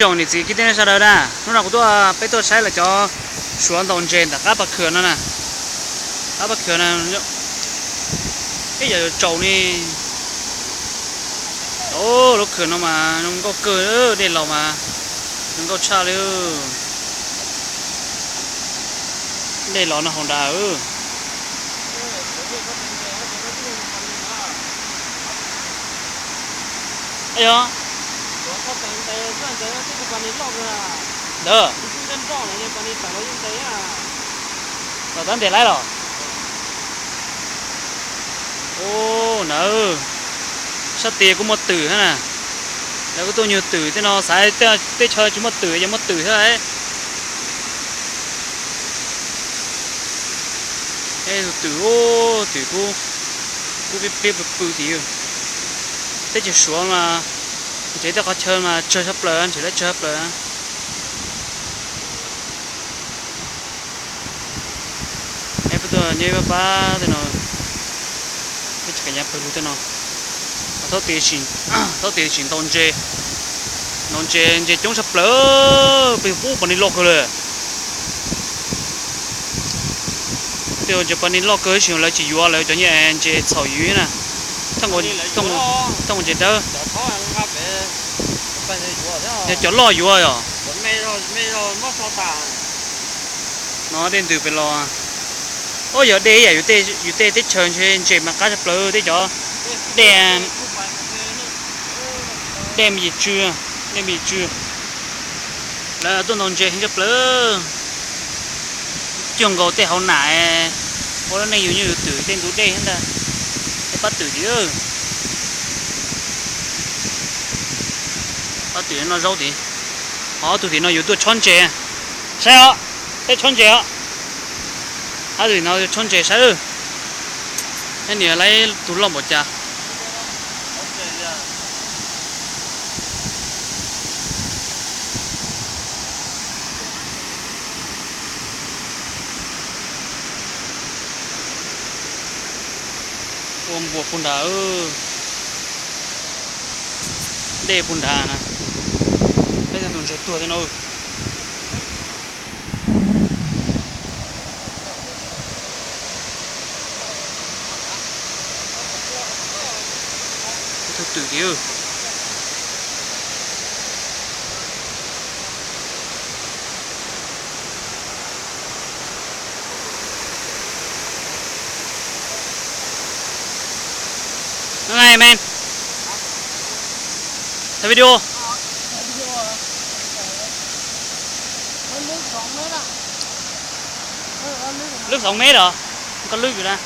Zoo niam txiv kwv tij neej tsa sawv daws na, hnub no kuv tuaj, peb tuaj saib lawv cov suav ntaus ntses ntawm qab pas khw no na. Qab pas khw no, ib yam yuav tsaus ne. Lub khw no mas zoo nkauj kawg, dej los mas zoo nkauj tshaj li. Dej los no hauv nrad. Yog, ntawd los tab ntes laib los. Ub, na, sab tid kuj muaj twm thiab na. Lawv kuj tuaj nyug twm tej no, xav teb chaws tsis muaj twm ces muaj twm thiab. Tus twm, twm kub, kub pliab pliab pw pw tim. Teb chaws Suav mas nrhiav tej qhov chaw mas tsawg tshaj plaws, nrhiav lawv tsawg tshaj plaws. Peb tuaj nyob ib pab pab tej no, peb tsis kam nyav pawg lug tej no. Thaum tid, thaum tid tseem ntaus ntses, ntaus ntses, ntses coob tshaj plaws, peb ub pas ni loj kawg lawm. Tej ntses pas ni loj kawg tab sis lawv tsis yuav, lawv cov nyiaj ntses txhaum yuav na. Thooj ntses dawb. Yog cov loj yuav yom. No dej ntws pem los. Ub, yog dej ib yam yus tej teb chaws ntshe ntses mas qab tshaj plaws tej cov dej, dej me yim tsw, dej me yim tsw. Lawv tuaj ntaus ntses heev tshaj plaws. Cuag nkaus tej hauv nam ua lub neej yus nyuj yus twm tej ntug dej thiab ntag. Tej pab twm tid, pab twm no zaub tid. Ho ob tug tim no yuav tuaj tshob ntses, saib os, peb tshob ntses os. Ob tug tim no tshob ntses saib. Peb niam laib tus loj npaum cas. Ua npuas puag nrad, dej puag nrad na. Peb tus ntses tuag thiab no. Tus twm tid. Này mày.ถ่ายวิดีโอ.ลึกสองเมตรเหรอ? มันก็ลึกอยู่นะ.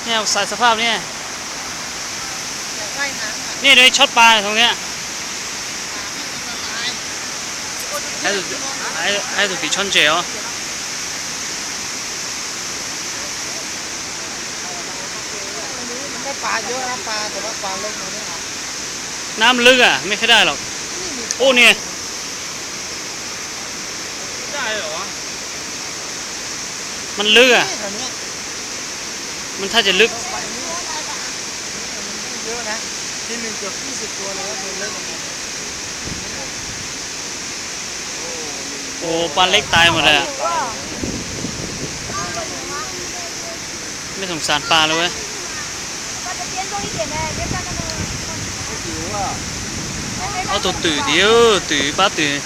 เนี่ยใส่สภาพเนี่ย. เนี่ยเดี๋ยวช็อตปลาตรงเนี้ย. Hai tus tim tshob ntses os. Nab lwb a, mej khaib daj los. Ub niag. Mas lwb a. Mas thaj ces lwb. Ua paj leb tais mas lawm. Mej xoom xas paj lawm. Ob tug twm tid, twm pab twm,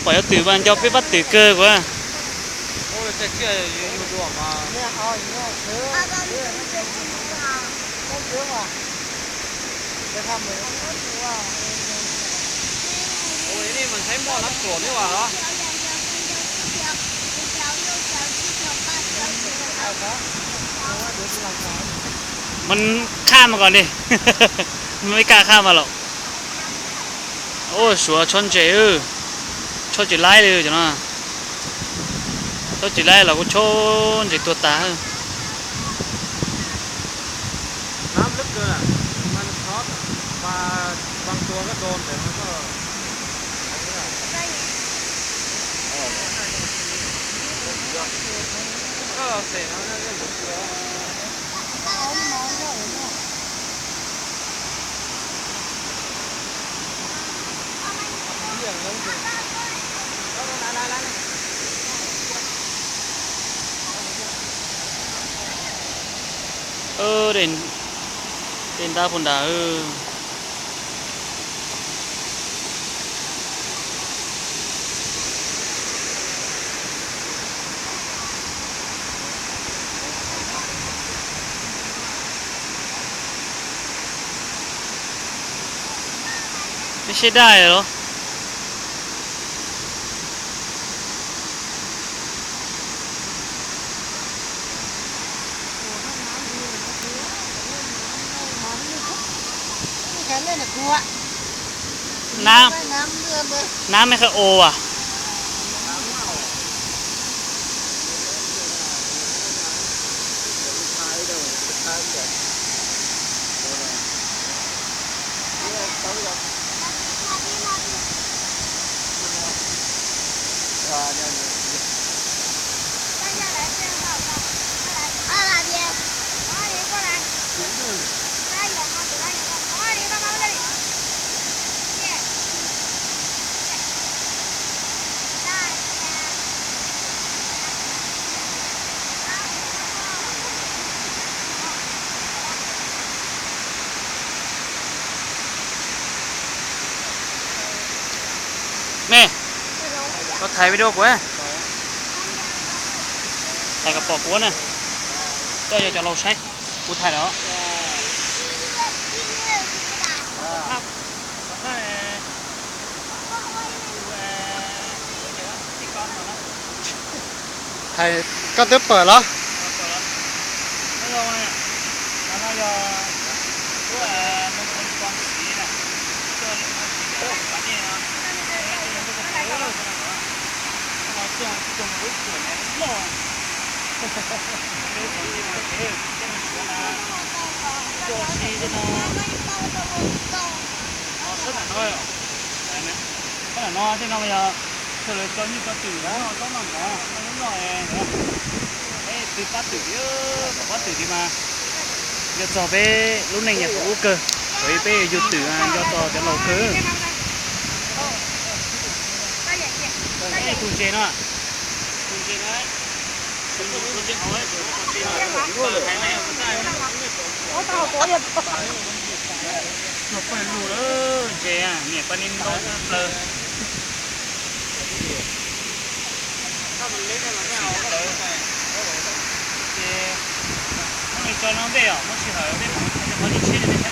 pom yuav twm mas nco peb pab twm kawg kuv. Mas khaj mas kom li, mej kaj khaj mas los. Ua Suav tshob ntses, tshob tsis laib li cov no. Tshob tsis laib los kuj tshob ntses tuag tag. Dej ntab puag nrad. Peb saib daj los? Nab, nab mej qha o as. Nej, koj thaij video kuv, thaij kom pom kuv na, koj yog cov laus saib, kuv thaij los. Hais koj twb pawm los? Sab ntawm no, sab ntawm no tej no yog sawv daws tso nyuj tso twm noj zaub noj mov noj zaub noj, peb twb pab twm, pab twm li mas nco txog peb lub neej nyuam qhuav ub kawg, thaum peb yug twm nco txog cov laus kawg. Tus ntses no, tus ntses no, tus ntses no, pawg lug ntses, niam paj ni ntau plaws. Ces muab li tso no ntej os, muab sij hawm peb mus thaij cov qhov tsheb tsheb no peb